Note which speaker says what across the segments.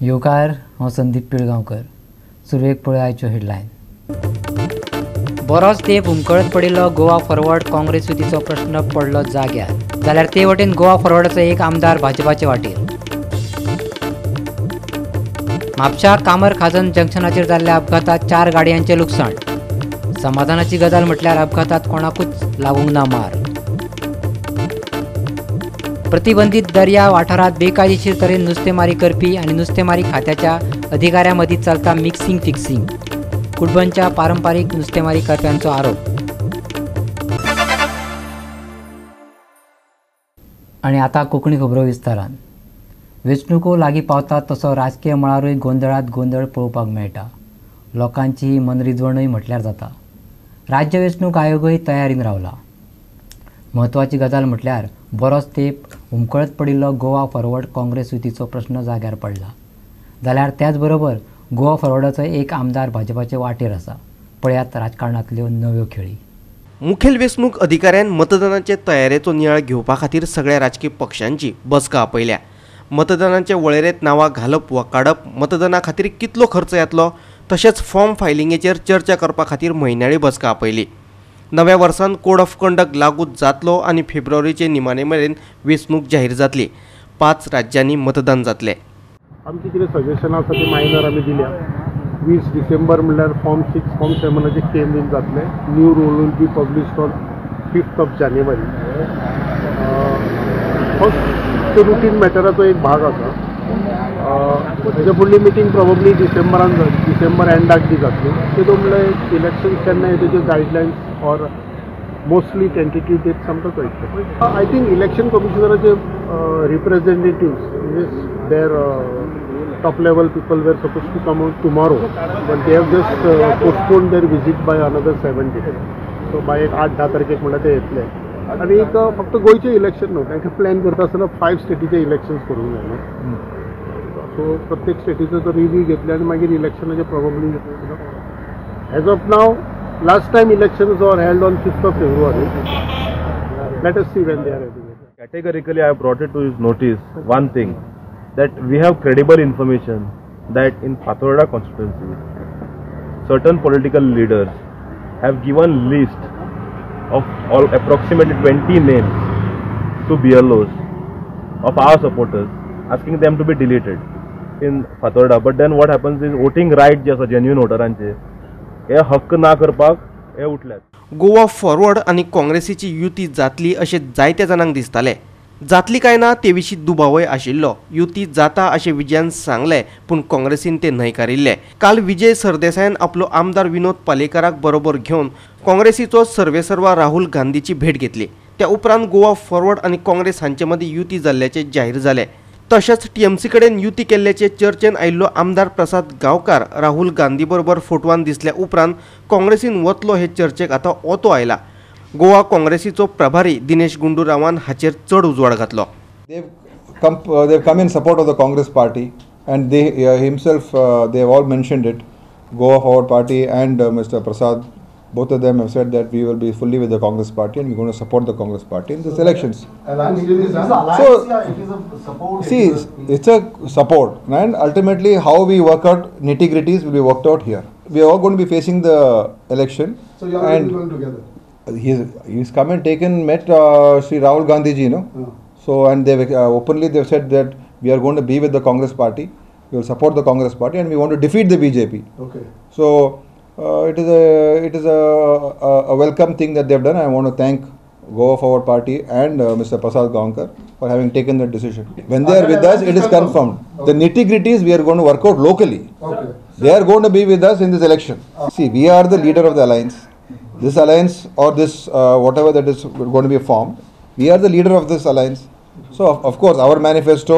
Speaker 1: येवकार, हांव संदीप पिळगांवकर. सुरवेक पळय आयच्यो हेडलायन. बरोच तेंप हुमकळत पडिल्लो गोवा फॉरवर्ड काँग्रेस युतीचो प्रश्न पडलो जाग्यार, जाल्यार ते वटेन गोवा फॉरवर्डाचो एक आमदार भाजपाचे वाटेर. म्हापशा कामर खाजन जंक्शनाचेर जाल्ल्या अपघातात 4 गाडयांचें लुकसाण. समाधानाची गजाल म्हटल्यार अपघातात कोणाकूच लागूंक ना मार. प्रतिबंधित दर्या वाठारात बेकायदेशीर तरेन नुस्तेमारी करपी आनी नुस्तेमारी खात्याच्या अधिकाऱ्यां मदीं चलता मिक्सिंग फिक्सिंग, कुटबंच्या पारंपारीक नुस्तेमारी करप्यांचो आरोप. आनी आतां कोंकणी खबरो विस्तारान. वेंचणुको लागीं पावतात तसो राजकीय मळारूय गोंदळांत गोंदळ पळोवपाक मेळटा. लोकांची मनरिजवणूय म्हटल्यार जाता. राज्य वेंचणूक आयोगूय तयारीन रावला. म्हत्वाची गजाल म्हटल्यार बरोच तेंप हुमकळत पडिल्लो गोवा फॉरवर्ड काँग्रेस युतीचो प्रश्न जाग्यार पडला, जाल्यार त्याच बरोबर गोवा फॉरवर्डाचो एक आमदार भाजपाचे वाटेर आसा. पळयात राजकारणांतल्यो नव्यो खेळी.
Speaker 2: मुखेल वेंचणूक अधिकाऱ्यान मतदानाचे तयारेचो नियाळ घेवपा खातीर सगळ्या राजकीय पक्षांची बसका आपयल्या. मतदानाचे वळेरेंत नांवां घालप वा काडप, मतदाना खातीर कितलो खर्च येतलो, तशेंच फॉर्म फायलिंगेचेर चर्चा करपा खातीर म्हयन्याळी बसका आपयली. नव्या वर्सान कोड ऑफ कंडक्ट लागू जातलो आनी फेब्रुवारीचे निमाणे मेरेन वेंचणूक जाहीर जातली. 5 राज्यांनी मतदान जातलें.
Speaker 3: आमची कितें सजेशनां आसा ती मायनर आमी दिल्या. 20 डिसेंबर म्हणल्यार फॉर्म 6 फॉर्म 7 केम बीन जातले. New roll will be published on 5th of January. First routine मॅटराचो एक भाग आसा. हेच्या फुडली मिटींग प्रॉबब्ली डिसेंबरान, डिसेंबर एंडाक बी जातली. तेतून म्हणल्यार इलेक्शन्स केन्ना तेच्यो guidelines or mostly tentative dates आमकां कळटले. I think election कमिशनराचे रिप्रेझेंटेटिव्स म्हणजे their top level people were supposed to come out tomorrow, but they have just postponed their visit by another 7 days. So by 8-10 तारखेक म्हणल्यार ते येतले. आनी एक फक्त गोंयचें इलेक्शन न्हू, तांकां प्लॅन करता आसतना 5 स्टेटीचे इलेक्शन्स करूंक जाय न्हू. सो प्रत्येक स्टेटीचो तो रिव्यू घेतले आनी मागीर इलेक्शनाचे probably as of now last time elections were held on 5th of February. Let us see when they are ready.
Speaker 4: Categorically, I have brought it to his notice one thing, that we have credible information that in Fatorda constituency, certain political leaders have given list of all approximately 20 names to BLOs of our supporters, asking them to be deleted in Fatorda. But then what happens is voting right जे आसा genuine voteरांचे हे हक्क ना करपाक हे उठल्यात.
Speaker 2: Goa forward आनी काँग्रेसीची युती जातली अशें जायत्या जाणांक दिसतालें. जातली काय ना ते विशीं दुबावय आशिल्लो. युती जाता अशें विजयान सांगलें, पूण काँग्रेसीन ते न्हयकारिल्लें. काल विजय सरदेसायान आपलो आमदार विनोद पालेकाराक बरोबर घेवन काँग्रेसीचो सर्वेसर्वा राहुल गांधीची भेट घेतली. त्या उपरांत गोवा फॉरवर्ड आनी काँग्रेस हांचे मदीं युती जाल्ल्याचें जाहीर जालें. तशेंच टीएमसी कडेन युती केल्ल्याचे चर्चेन आयिल्लो आमदार प्रसाद गांवकार राहुल गांधी बरोबर फोटवान दिसल्या उपरांत काँग्रेसीन वतलो हे चर्चेक आतां ओतो आयला. गोवा काँग्रेसीचो प्रभारी दिनेश गुंडू रावान हाचेर चड उजवाड घातलो.
Speaker 5: They've come in support of the Congress party, and they himself they have all mentioned it. Goa Forward Party and Mr. Prasad, both of them have said that we will be fully with the Congress party and we're going to support the Congress party in this elections. So, see, it's a support, and ultimately how we work out nitty-gritties will be worked out here. We are all going to be facing the election.
Speaker 3: So you are all going together?
Speaker 5: He's come and taken, met Sri Rahul Gandhi ji, no? Yeah. So, and they've openly they've said that we are going to be with the Congress party, we will support the Congress party, and we want to defeat the BJP.
Speaker 3: Okay.
Speaker 5: So, it is a welcome thing that they've done. I want to thank Goa Forward Party and Mr. Prasad Gaonkar for having taken that decision. When they are with us, it is confirmed. Okay. The nitty-gritties we are going to work out locally.
Speaker 3: Okay.
Speaker 5: They are going to be with us in this election. See, we are the leader of the alliance. This alliance or this whatever that is going to be formed, we are the leader of this alliance. So of course our manifesto,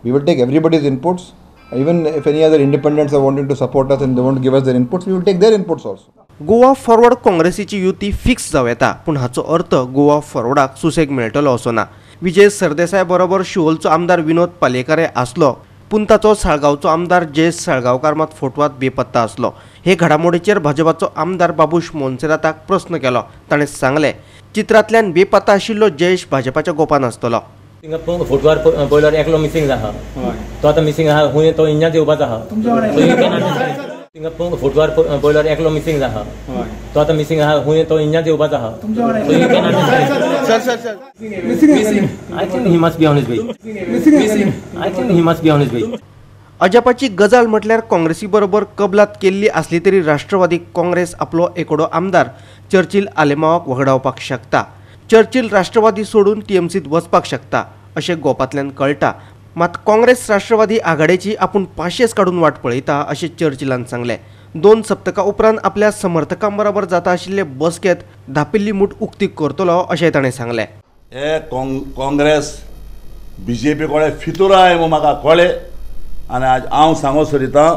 Speaker 5: we will take everybody's inputs. Even if any other independents are wanting to support us and they want to give us their inputs, we will take their inputs also.
Speaker 2: Goa forward काँग्रेसीची युती fix जावं येता, पूण हाचो अर्थ गोवा फॉरवर्डाक सुसेग मेळटलो असो ना. विजय सरदेसाय बरोबर शिवोलचो आमदार विनोद पालेकार आसलो, पूण ताचो साळगांवचो आमदार जयेश साळगांवकार मात फोटवात बेपत्ता आसलो. हे घडामोडीचेर भाजपाचो आमदार बाबूश मोन्सेराताक प्रस्न केलो. ताणें सांगलें, चित्रांतल्यान बेपत्ता आशिल्लो जयेश भाजपाच्या गोपान आसतलो.
Speaker 6: फोटवार पयलो एकलो मिसिंग आहा, तो आतां मिसिंग आहा, खूंय तो इंजान येवपाचो आहा. फोटवार पयलो एकलो मिसिंग आहा, तो आतां मिसिंग आहा, खूंय तो इंजान येवपाचो आहा. I think he must be on his way. I think he must be on his way.
Speaker 2: अजापाची गजाल म्हटल्यार काँग्रेसी बरोबर कबलात केल्ली आसली तरी राष्ट्रवादी काँग्रेस आपलो एकोडो आमदार चर्चिल आलेमावाक वगडावपाक शकता. चर्चिल राष्ट्रवादी सोडून टीएमसीत वचपाक शकता अशें गोपांतल्यान कळटा. मात काँग्रेस राष्ट्रवादी आघाडेची आपूण पाशेस काडून वाट पळयता अशें चर्चिलान सांगलें. 2 सप्तकां उपरांत आपल्या समर्थकां बरोबर जाता आशिल्ले बसकेंत धापिल्ली मूठ उक्ती करतलो अशें ताणें सांगलें.
Speaker 7: हे काँग्रेस बीजेपी कोळे फितुराय म्हूण म्हाका कळ्ळें आनी आज हांव सांगो सोदिता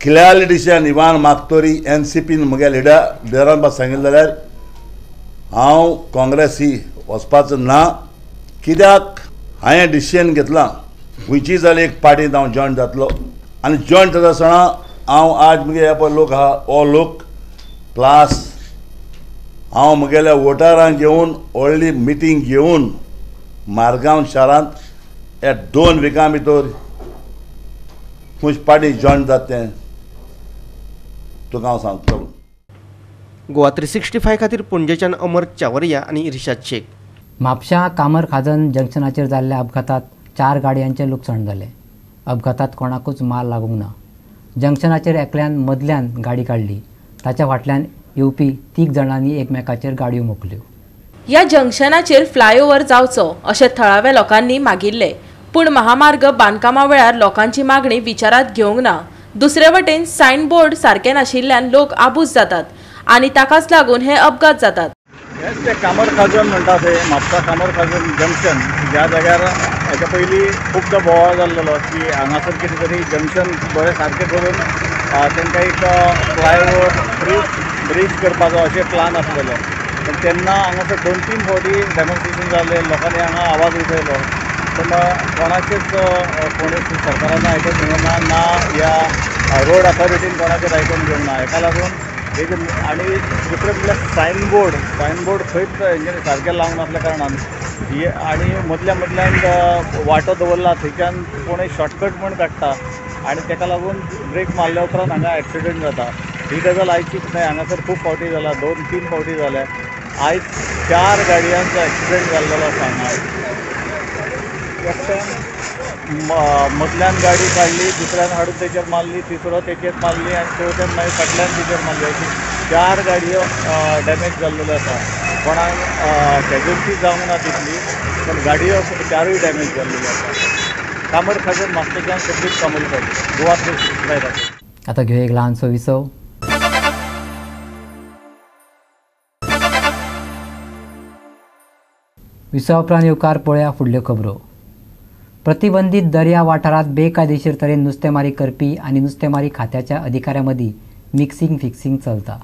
Speaker 7: क्लियरली डिसिजन इवान मागतोरी एनसीपीन म्हगे लिडरान बा सांगिल्लें जाल्यार हांव काँग्रेसी वचपाचो ना. कित्याक हांवें डिसिजन घेतलां खंयची जाल्यार एक पार्टींत हांव जॉयन जातलो आनी जॉयन जाता आसतना हांव आज म्हगे हे पळय लोक आहा हो लोक प्लस हांव म्हगेल्या वोटरांक घेवन व्हडली मिटींग घेवन मारगांव शारांत ह्या 2 विकां भितर खंयची पार्टी जॉयन जाता तें तुका हांव सांगतलो.
Speaker 2: गोवा 365 खातीर पणजेच्यान अमर चावरिया आनी इर्शाद शेख.
Speaker 1: म्हापश्यां कामर खाजन जंक्शनाचेर जाल्ल्या अपघातात 4 गाडयांचें लुकसाण जालें. अपघातात कोणाकूच माल लागूंक ना. जंक्शनाचेर एकल्यान मदल्यान गाडी काडली. ताच्या फाटल्यान येवपी 3 जाणांनी एकमेकाचेर गाडयो मोखल्यो.
Speaker 8: ह्या जंक्शनाचेर फ्लायओव्हर जावचो अशें थळाव्या लोकांनी मागिल्लें, पूण महामार्ग बांदकामा वेळार लोकांची मागणी विचारांत घेवंक ना. दुसरे वटेन सायन बोर्ड सारकें नाशिल्ल्यान लोक आबूज जातात आनी ताकाच लागून हे अपघात जातात.
Speaker 9: हेच ते कामर खाजन म्हणटा ते म्हापसा कामर खाजन जंक्शन ज्या जाग्यार हेच्या पयलीं खुबदां बोवाळ जाल्लो की हांगासर कितें तरी जंक्शन बरें सारकें करून तांकां एक फ्लायओवर ब्रीज करपाचो अशें प्लान आसलेलो. पण तेन्ना हांगासर 2-3 फावटी डेमॉन्स्ट्रेशन जालें, लोकांनी हांगा आवाज उठयलो, पूण कोणाचेच कोणी सरकारान आयकून घेवंक ना, ना ह्या रोड अथॉरिटीन कोणाचेर आयकून घेवंक ना. हेका लागून एक आनी दुसरें म्हणल्यार सायनबोर्ड खंयच हेंच्यांनी सारकें लावंक नासल्या कारणान हे आनी मदल्या मदल्यान वाटो दवरला थंयच्यान कोणूय शॉर्टकट म्हूण काडटा आनी ताका लागून ब्रेक मारल्या उपरांत हांगा एक्सिडंट जाता. ही गजाल आयचीच न्हय, हांगासर खूब फावटी जाला, 2-3 फावटी जाल्या. आयज 4 गाडयांचो एक्सिडंट जाल्लो आसा हांगा. एकट्यान मदल्यान गाडी काडली, दुसऱ्यान हाडून तेचेर मारली, तिसरो तेचेर मारली आनी चवथ्यान मागीर फाटल्यान तेचेर मारली. अशी 4 गाडयो डॅमेज जाल्ल्यो आसा. कोणाक कॅज्युअल्टी जावंक ना तितली, पूण गाडयो 4ूय डॅमेज जाल्ल्यो आसा. कामर खाजन म्हापशेंच्यान संदीप कामोलकर, गोवा 365.
Speaker 1: आतां घेवया एक ल्हानसो विसव. विसवा उपरांत येवकार पळया फुडल्यो खबरो. प्रतिबंधित दर्या वाठारांत बेकायदेशीर तरेन नुस्तेमारी करपी आनी नुस्तेमारी खात्याच्या अधिकाऱ्यां मदीं मिक्सिंग फिक्सिंग चलता.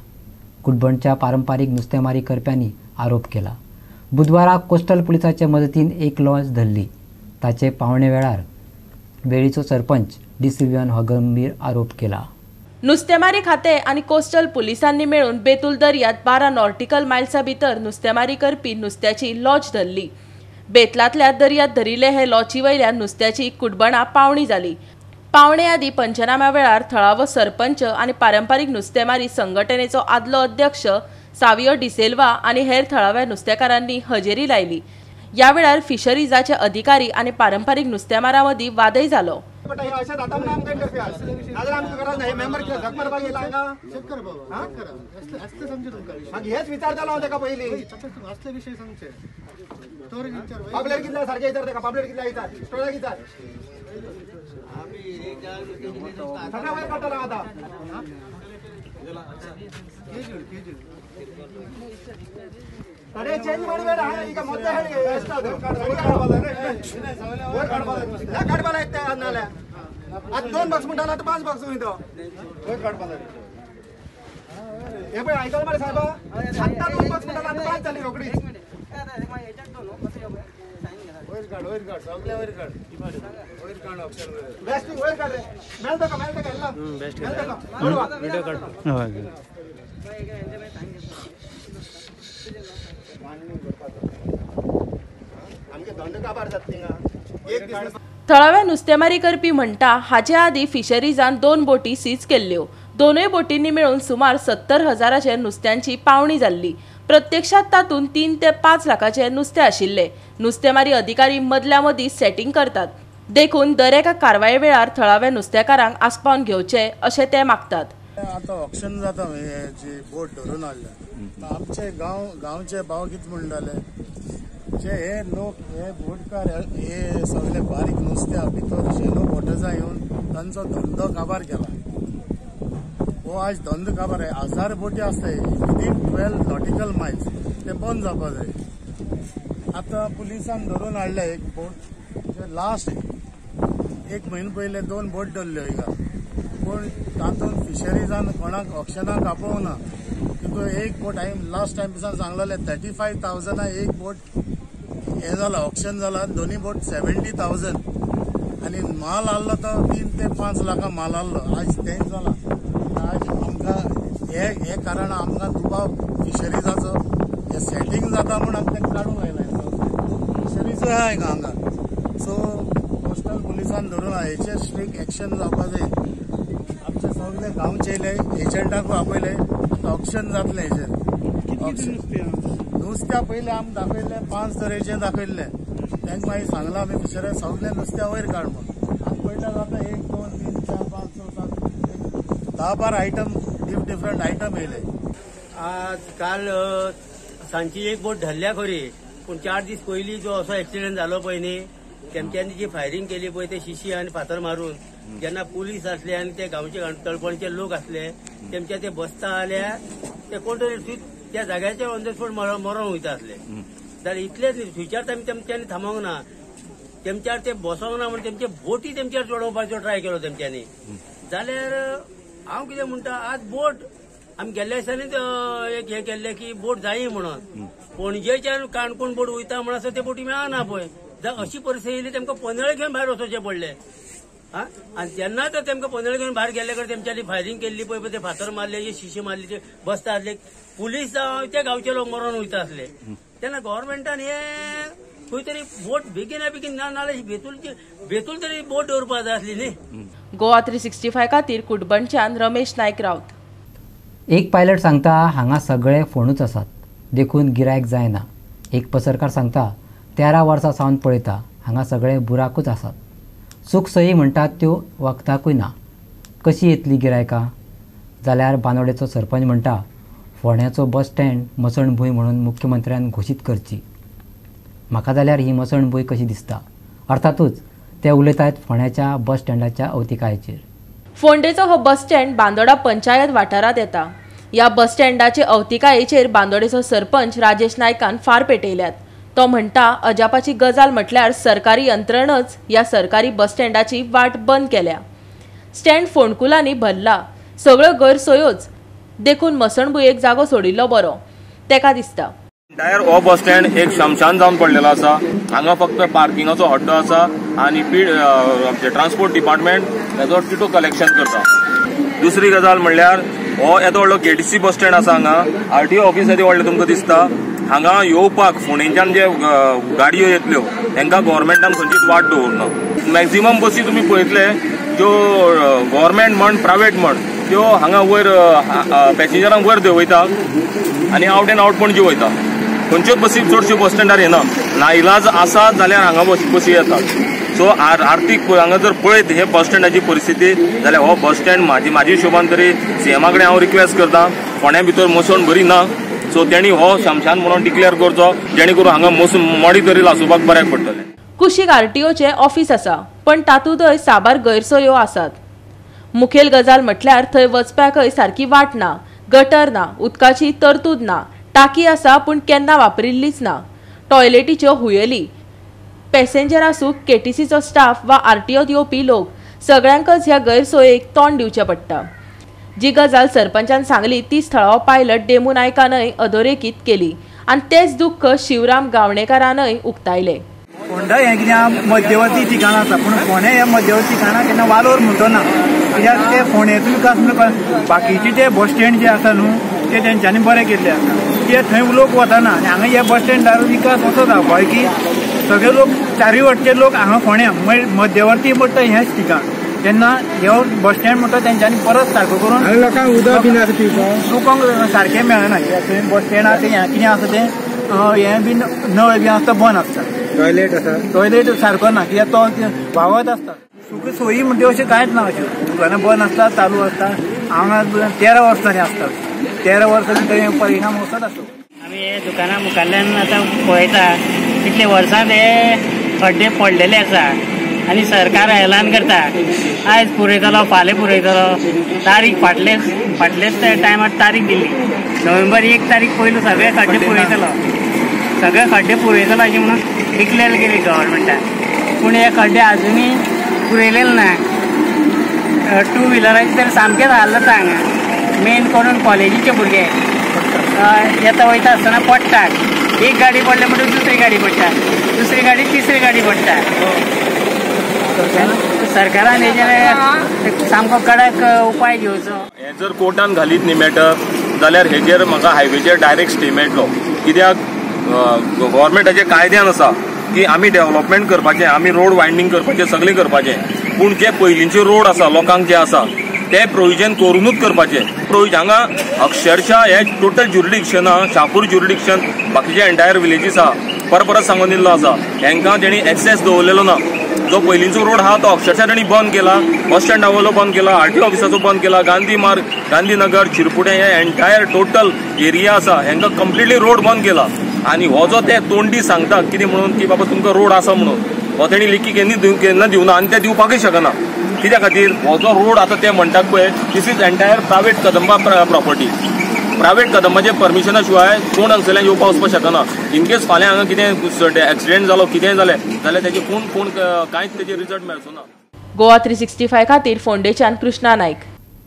Speaker 1: कुटबणच्या पारंपारीक नुस्तेमारी करप्यांनी आरोप केला. बुधवारा कोस्टल पुलिसाचे मदतीन एक लॉन्च धरली. ताचे पावणे वेळार वेळीचो सरपंच डी सिल्वियान हो गंभीर आरोप केला.
Speaker 8: नुस्तेमारी खाते आनी कोस्टल पुलिसांनी मेळून बेतूल दर्यांत 12 नॉर्टिकल मायल्सा भितर नुस्तेमारी करपी नुस्त्याची लॉज धरली. बेतलांतल्या दर्यांत धरिल्ले हे लॉची वयल्या नुस्त्याची कुटबणा पावणी जाली. पावणे आदी पंचनाम्या वेळार थळावो सरपंच आनी पारंपारीक नुस्तेमारी संघटनेचो आदलो अध्यक्ष सावियो डिसेल्वा आनी हेर थळाव्या नुस्तेकारांनी हजेरी लायली. ह्या वेळार फिशरीजाचे अधिकारी आनी पारंपारीक नुस्तेमारां मदीं वादय जालो.
Speaker 10: अरे चेंज ಮಾಡಬೇಡ ಈಗ ಮೊದಲೇ ಹೇಳಿ ಎಷ್ಟು काडपाला येते नाल्या आता 2 बॉक्स म्हणटाला आता 5 बॉक्स वयता हे पळय आयकल मरे साहेबा आत्ता 2 बॉक्स म्हणटाला आता 5 जाली रोखडी. बेस्ट वयर काड रे मेळटा का मेळटा का एल्ला मेळटा का
Speaker 11: व्हिडिओ काड.
Speaker 10: धंदो काबार जाता थिंगा एक दीस.
Speaker 8: थळाव्या नुस्तेमारी करपी म्हणटा हाचे आदीं फिशरीजान 2 बोटी सीज केल्ल्यो. दोनूय बोटींनी मेळून सुमार 70,000 नुस्त्यांची पावणी जाल्ली. प्रत्यक्षात तातूंत 3 ते 5 लाखाचे नुस्तें आशिल्ले. नुस्तेमारी अधिकारी मदल्या मदीं सेटिंग करतात, देखून दरेका कारवाये वेळार थळाव्या नुस्तेकारांक आस्पावन घेवचे अशें ते मागतात.
Speaker 11: आतां ऑक्शन जाता जी बोट धरून हाडल्या आमचे गांवचे भाव कितें म्हणटाले जे हे लोक हे बोटकार हे सगळे बारीक नुस्त्या भितर शेलो बोटजा येवन तांचो धंदो काबार केला. हो आज धंदो काबार आहे. 1000 बोटी आसताय विदीन 12 नॉटिकल मायल्स ते बंद जावपा जाय. आतां पुलिसान धरून हाडले एक बोट जे लास्ट एक म्हयनो पयले 2 बोट धरल्यो हिंगा, पूण तातूंत फिशरीजान कोणाक ऑक्शनाक आपोवना. तितून एक बोट हांवें लास्ट टायम दिसान सांगलेलें 35,000 एक बोट हें जाला ऑक्शन जाला, दोनी बोट 70,000 आनी माल आहलो तो 3 ते 5 लाखां माल आहलो. आज तेंच जाला. आज आमकां हे कारण आमकां दुबाव फिशरीजाचो हे सेटींग जाता म्हूण आमकां काडूंक आयला फिशरीज आहा हांगा. सो कोस्टल पुलिसान धरून हेचेर स्ट्रिक्ट एक्शन जावपा जाय. आमचे सगळे गांवचे येयले एजंटाकूय आपयले, ऑक्शन जातलें हेचेर. नुस्त्या पयलें आमी दाखयल्लें 5 तरेचें दाखयल्लें तांकां मागीर सांगलां आमी फिशरी सगळें नुस्त्या वयर काड म्हूण. आतां पळयल्यार जाता 1 2 3 4 5 6 7 10-12 आयटम डिफरंट आयटम येयले.
Speaker 6: आज काल सांजची एक बोट धरल्या खरी, पूण 4 दीस पयलीं जो असो एक्सिडंट जालो पळय न्ही, तेमच्यांनी जी फायरींग केली पळय ते शिशी आनी फातर मारून, जेन्ना पुलीस आसले आनी ते गांवचे तळपणचे लोक आसले तेमच्या ते बसता जाल्यार ते कोण तरी त्या जाग्याचेर ऑन the spot मरोन वयता आसले. जाल्यार इतलेच न्ही, थंयच्यार आमी तेमच्यांनी थांबोंक ना, तेमच्यार ते बसोंक ना म्हण तेमचे बोटी तेमच्यार चडोवपाचो ट्राय केलो तेमच्यांनी. जाल्यार हांव कितें म्हणटा, आज बोट आमी गेल्ल्या दिसांनीच एक हें केल्लें की बोट जायी म्हणून, पणजेच्यान काणकोण बोट वयता म्हण आसा ते बोटी मेळना पळय. अशी परिस्थिती येयली तेमकां पनेळ घेवन भायर वचोवचें पडलें. आनी तेन्ना तर तेमकां पनेळ घेवन भायर गेल्ले कडेन तेमच्यांनी फायरींग केल्ली पळय, ते फातर मारले, शिशे मारली, ते बसता आसले पुलीस जावं ते गांवचे लोक मरोन वयता आसले. तेन्ना गव्हर्मेंटान हे खंय तरी बोट बेगीना बेगीन ना नाल्यार बेतूल तरी बोट दवरपा जाय आसली न्ही.
Speaker 8: गोवा 365 खातीर कुटबणच्यान रमेश नायक रावत.
Speaker 1: एक पायलट सांगता हांगा सगळे फोणूच आसात देखून गिरायक जायना. एक पसरकार सांगता 13 वर्सां सावन पळयता हांगा सगळे बुराकूच आसात. सूख सही म्हणटात त्यो वखदाकूय ना, कशी येतली गिरायकां? जाल्यार बांदोडेचो सरपंच म्हणटा फोंड्याचो बस स्टँड मसणभूंय म्हणून मुख्यमंत्र्यान घोशीत करची. म्हाका जाल्यार ही मसणभूंय कशी दिसता. अर्थातूच ते उलयतात फोंड्याच्या बस स्टँडाच्या अवतिकायेचेर.
Speaker 8: फोंडेचो हो बस स्टँड बांदोडा पंचायत वाठारांत येता. ह्या बस स्टँडाचे अवतिकायेचेर बांदोडेचो सरपंच राजेश नायकान फार पेटयल्यात. तो म्हणटा अजापाची गजाल म्हटल्यार सरकारी यंत्रणच ह्या सरकारी बस स्टँडाची वाट बंद केल्या. स्टँड फोंडकुलांनी भरला, सगळ्यो गैरसोयोच, देखून मसणभुंयेक जागो सोडिल्लो बरो तेका दिसता.
Speaker 12: एंटायर हो बस स्टँड एक शमशान जावन पडलेलो आसा. हांगा फक्त पार्किंगाचो हड्डो आसा आनी ट्रान्सपोर्ट डिपार्टमेंट हेजो टिटो कलेक्शन करता. दुसरी गजाल म्हणल्यार हो येदो व्हडलो केटीसी बस स्टँड आसा, हांगा आरटीओ ऑफिस येदे व्हडलें तुमकां दिसता. हांगा येवपाक फोंडेंच्यान जे गाडयो येतल्यो तांकां गव्हर्मेंटान खंयचीच वाट दवरना. मॅक्झिमम बसी तुमी पळयतले ज्यो गव्हर्मेंट म्हण प्रायवेट म्हण त्यो हांगा वयर पॅसेंजरांक वयर देंवयता आनी आवट एंड आवट पणजी वयता. खंयच्योच बसी चडश्यो बस स्टँडार येना. नाइलाज आसा जाल्यार हांगा बसी येतात. सो आर्थीक हांगा जर पळयत हे बस स्टँडाची परिस्थिती जाल्यार हो बस स्टँड म्हाजी हिशोबान तरी सीएमा कडेन हांव रिक्वेस्ट करता, फोंड्या भितर मसण बरी ना, सो तेणी हो शमशान म्हणून डिक्लेअर करचो जेणे करून हांगा मडी तरी लासोवपाक बऱ्याक पडटलें.
Speaker 8: कुशीक आरटीओचें ऑफिस आसा, पण तातूंतय साबार गैरसोयो आसात. मुखेल गजाल म्हटल्यार थंय वचप्याकय सारकी वाट ना, गटर ना, उदकाची तरतूद ना, टाकी आसा पूण केन्ना वापरिल्लीच ना, टॉयलेटीच्यो हुयेली. पॅसेंजर आसूं, केटीसीचो स्टाफ वा आरटीओत येवपी लोक सगळ्यांकच ह्या गैरसोयेक तोंड दिवचें पडटा. जी गजाल सरपंचान सांगली तीच थळावो पायलट डेमू नायकानय अधोरेखीत केली आनी तेच दुख्ख शिवराम गावणेकारानय उक्तायलें.
Speaker 13: फोंडा हें कितें मध्यवर्ती ठिकाण आसा, पूण फोंडें हें मध्यवर्ती ठिकाणाक केन्ना वालोर म्हणटो ना, कित्याक ते फोंडेचो विकास म्हणून बाकीचे जे बस स्टँड जे आसा न्हू ते तेंच्यांनी बरें केल्ले आसा, ते थंय लोक वतना आनी हांगा ह्या बस स्टँडार विकास असो जावपाक की सगळे लोक चारूय वटचे लोक हांगा फोंड्या मध्यवर्ती पडटा हेंच ठिकाण. तेन्ना हे बस स्टँड म्हणटा तेंच्यांनी परत सारको करून
Speaker 10: लोकांक उदक बीन आसा पिवपाक
Speaker 13: लोकांक सारकें मेळना. थंय बस स्टँड आसा तें कितें आसा तें हें बीन नळ बी आसता बंद आसता,
Speaker 10: टॉयलेट आसा,
Speaker 13: टॉयलेट सारको ना कित्याक तो व्हांवत आसता. सुख सोयी म्हणटे अशें कांयच ना, अशें दुकानां बंद आसता, चालू आसता. हांगा 13 वर्सांनी आसता, 13 वर्सांनी थंय परिणाम वचत आसता.
Speaker 14: आमी हे दुकाना मुखाल्ल्यान आतां पळयता कितले वर्सां ते खड्डे पडलेले आसा आनी सरकार ऐलान करता आयज पुरयतलो फाल्यां पुरयतलो. तारीख फाटलेच टायमार तारीख दिल्ली नोव्हेंबर 1 तारीख पयलू सगळे खड्डे पुरयतलो, सगळे खड्डे पुरयतलो अशें म्हणून डिक्लेअर केली गव्हर्मेंटान. पूण हे खड्डे आजुनूय पुरयलेले ना. टू व्हिलराचे तर सामकेच हाल जाता हांगा, मेन करून कॉलेजीचे भुरगे येता वयता आसतना पडटात. एक गाडी पडले म्हणटकीर दुसरी गाडी पडटा, दुसरी गाडी तिसरी गाडी पडटा. सरकारान हेजेर सामको कडक उपाय घेवचो.
Speaker 12: हे जर कोर्टान घालीत न्ही मॅटर जाल्यार हेजेर म्हाका हायवेचेर डायरेक्ट स्टे मेळटलो. कित्याक गव्हर्मेंटाचे कायद्यान आसा की आमी डेव्हलपमेंट करपाचें, आमी रोड वायंडींग करपाचें, सगळें करपाचें, पूण जे पयलींचे रोड आसा लोकांक जे आसा ते प्रोविजन करूनूच करपाचें. प्रोविजन हांगा अक्षरशः हे टोटल ज्युरिडिक्शन आहा, शापूर ज्युरिडिक्शन, बाकीचे एंटायर विलेजीस आहा, परत परत सांगून दिल्लो आसा हेंकां तेणी एक्सेस दवरलेलो ना. जो पयलींचो रोड आहा तो अक्षरशः तेणी बंद केला, बस स्टँडा वयलो बंद केला, आरटीओ ऑफिसाचो बंद केला, गांधी मार्ग, गांधीनगर, चिरपुटे हे एंटायर टोटल एरिया आसा हेंकां कंप्लिटली रोड बंद केला. आनी हो जो ते तोंडी सांगता कितें म्हणून की बाबा तुमकां रोड आसा म्हणून, हो तेणी लेखी केन्ना दिवना आनी ते दिवपाकूय शकना. कित्या खातीर हो जो रोड आतां ते म्हणटात पळय this is entire private Kadamba property. Private कदंबाचे परमिशना शिवाय कोण हांगसरल्यान येवपाक वचपाक शकना. इनकेस फाल्यां हांगा कितें एक्सिडेंट जालो कितेंय जालें जाल्यार तेजे कोण कोण कांयच तेजे रिजल्ट मेळचो ना.
Speaker 8: गोवा 365 खातीर फोंडेच्यान कृष्णा नायक.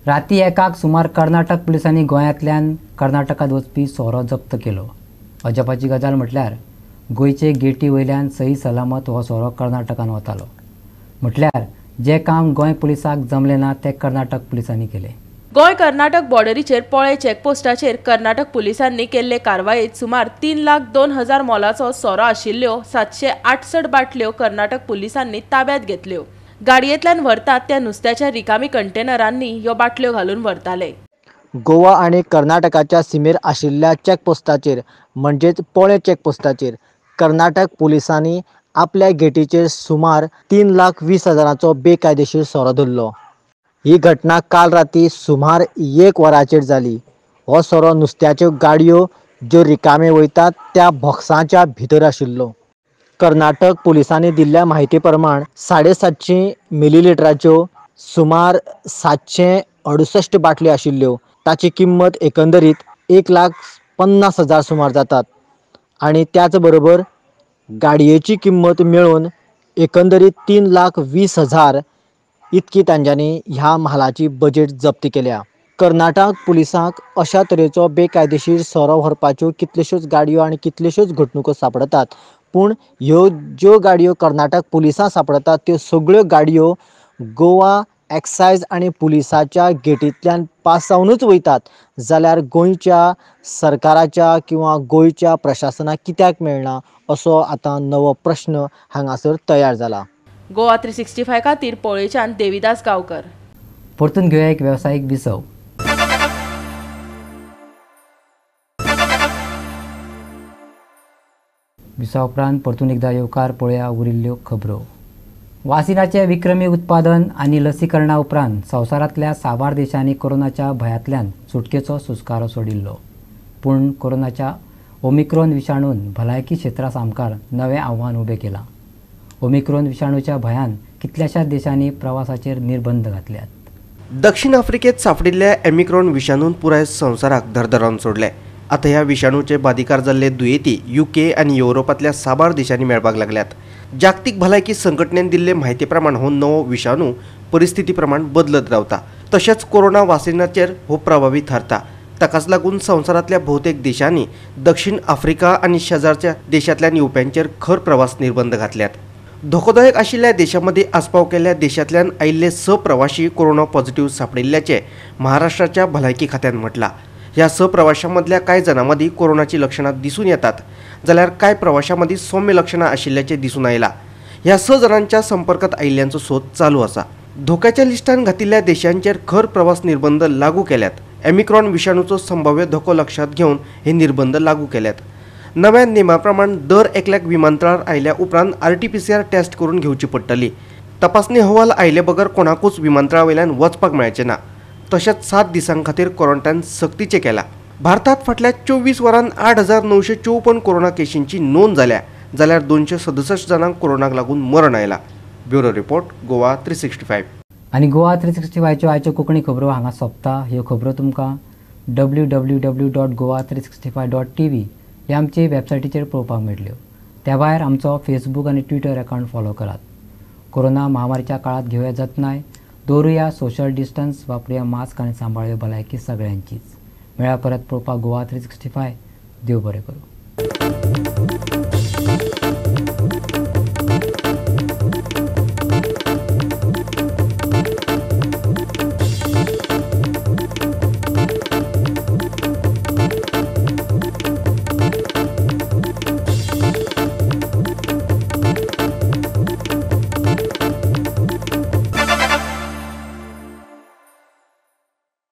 Speaker 1: राती 1 सुमार कर्नाटक पुलिसांनी गोंयांतल्यान कर्नाटकांत वचपी सोरो जप्त केलो. अजापाची गजाल म्हटल्यार गोंयचे गेटी वयल्यान सही सलामत हो सोरो कर्नाटकान वतालो. म्हटल्यार जे काम गोंय पुलिसांक जमलें ना तें कर्नाटक पुलिसांनी केलें.
Speaker 8: गोंय कर्नाटक बॉर्डरीचेर पोळे चेकपोस्टाचेर कर्नाटक पुलिसांनी केल्ले कारवायेत सुमार 3,02,000 मोलाचो सोरो आशिल्ल्यो 768 बाटल्यो कर्नाटक पुलिसांनी ताब्यात घेतल्यो. गाडयेंतल्यान व्हरतात त्या नुस्त्याच्या रिकामी कंटेनरांनी ह्यो बाटल्यो घालून व्हरताले.
Speaker 15: गोवा आनी कर्नाटकाच्या सीमेर आशिल्ल्या चेकपोस्टाचेर म्हणजेच पोळे चेकपोस्टाचेर कर्नाटक पुलिसांनी आपल्या गेटीचेर सुमार 3,20,000चो बेकायदेशीर सोरो धरलो. ही घटना काल राती सुमार 1 वराचेर जाली. हो सोरो नुस्त्याच्यो गाडयो ज्यो रिकामे वयतात त्या बॉक्सांच्या भितर आशिल्लो. कर्नाटक पुलिसांनी दिल्ल्या म्हायती प्रमाण 750 मिलीलिटराच्यो सुमार 768 बाटल्यो आशिल्ल्यो. ताची किंमत एकंदरीत 1,50,000 सुमार जातात आनी त्याच बरोबर गाडयेची किंमत मेळून एकंदरीत 3,20,000 इतकी तांच्यांनी ह्या म्हालाची बजेट जप्ती केल्या. कर्नाटक पुलिसांक अशा तरेचो बेकायदेशीर सोरो व्हरपाच्यो कितल्योश्योच गाडयो आनी कितल्योश्योच घडणुको सांपडटात, पूण ह्यो ज्यो गाडयो कर्नाटक पुलिसांक सांपडटात त्यो सगळ्यो गाडयो गोवा एक्सायज आनी पुलिसाच्या गेटींतल्यान पास जावनूच वयतात. जाल्यार गोंयच्या सरकाराच्या किंवा गोंयच्या प्रशासनाक कित्याक मेळना असो आतां नवो प्रश्न हांगासर तयार जाला.
Speaker 8: गोवा 365 खातीर पोळेच्यान देवीदास गांवकर.
Speaker 1: परतून घेवया एक वेवसायीक विसव. विसवा उपरांत परतून एकदा येवकार पळया उरिल्ल्यो खबरो. वासिनाचे विक्रमी उत्पादन आनी लसीकरणा उपरांत संवसारांतल्या साबार देशांनी कोरोनाच्या भयांतल्यान सुटकेचो सुस्कारो सोडिल्लो. पूण कोरोनाच्या ओमिक्रोन विशाणून भलायकी क्षेत्रा सामकार नवें आव्हान उबें केलां. ओमिक्रोन विशाणूच्या भंयान कितल्याशाच देशांनी प्रवासाचेर निर्बंध घातल्यात.
Speaker 2: दक्षिण आफ्रिकेत सांपडिल्ल्या ओमिक्रोन विशाणून पुराय संवसाराक धरधरावन सोडले. आतां ह्या विशाणूचे बाधिकार जाल्ले दुयेंती युके आनी युरोपांतल्या साबार देशांनी मेळपाक लागल्यात. जागतीक भलायकी संघटनेन दिल्ले म्हायती प्रमाण हो नवो विशाणू परिस्थिती प्रमाण बदलत रावता, तशेंच कोरोना वासिनाचेर हो प्रभावी थारता. ताकाच लागून संवसारांतल्या भोवतेक देशांनी दक्षिण आफ्रिका आनी शेजारच्या देशांतल्यान येवप्यांचेर खर प्रवास निर्बंध घातल्यात. धोकोदायक आशिल्ल्या देशां मदीं आस्पाव केल्ल्या देशांतल्यान आयिल्ले 6 प्रवाशी कोरोना पॉझिटिव्ह सांपडिल्ल्याचें महाराष्ट्राच्या भलायकी खात्यान म्हटलां. ह्या 6 प्रवाशां मदल्या कांय जाणां मदीं कोरोनाची लक्षणां दिसून येतात, जाल्यार कांय प्रवाशां मदीं सौम्य लक्षणां आशिल्ल्याचें दिसून आयलां. ह्या 6 जाणांच्या संपर्कांत आयिल्ल्यांचो सोद चालू आसा. धोक्याच्या लिस्टान घातिल्ल्या देशांचेर खर प्रवास निर्बंध लागू केल्यात. ओमिक्रॉन विशाणूचो संभाव्य धोको लक्षांत घेवन हे निर्बंध लागू केल्यात. नव्या नेमा प्रमाण दर एकल्याक विमानतळार आयल्या उपरांत RT-PCR taste करून घेवची पडटली. तपासणी अहवाल आयले बगर कोणाकूच विमानतळा वयल्यान वचपाक मेळचें ना. तशेंच 7 दिसां खातीर क्वॉरंटायन सक्तीचें केलां. भारतांत फाटल्या 24 वरांत 8,954 कोरोना केशींची नोंद जाल्या, जाल्यार 267 जाणांक कोरोनाक लागून मरण आयलां. Bureau report, Goa 365.
Speaker 1: आनी गोवा 365च्यो आयच्यो कोंकणी खबरो हांगा सोंपता. ह्यो खबरो तुमकां www.goa365.tv ह्या आमचे वेबसायटीचेर पळोवपाक मेळटल्यो. त्या भायर आमचो फेसबूक आनी ट्विटर अकावंट फॉलो करात. कोरोना महामारीच्या काळांत घेवया जतनाय, दवरुया सोशल डिस्टन्स, वापरुया मास्क आनी सांबाळुया भलायकी सगळ्यांचीच. मेळ्या परत पळोवपाक गोवा 365. देव बरें करूं.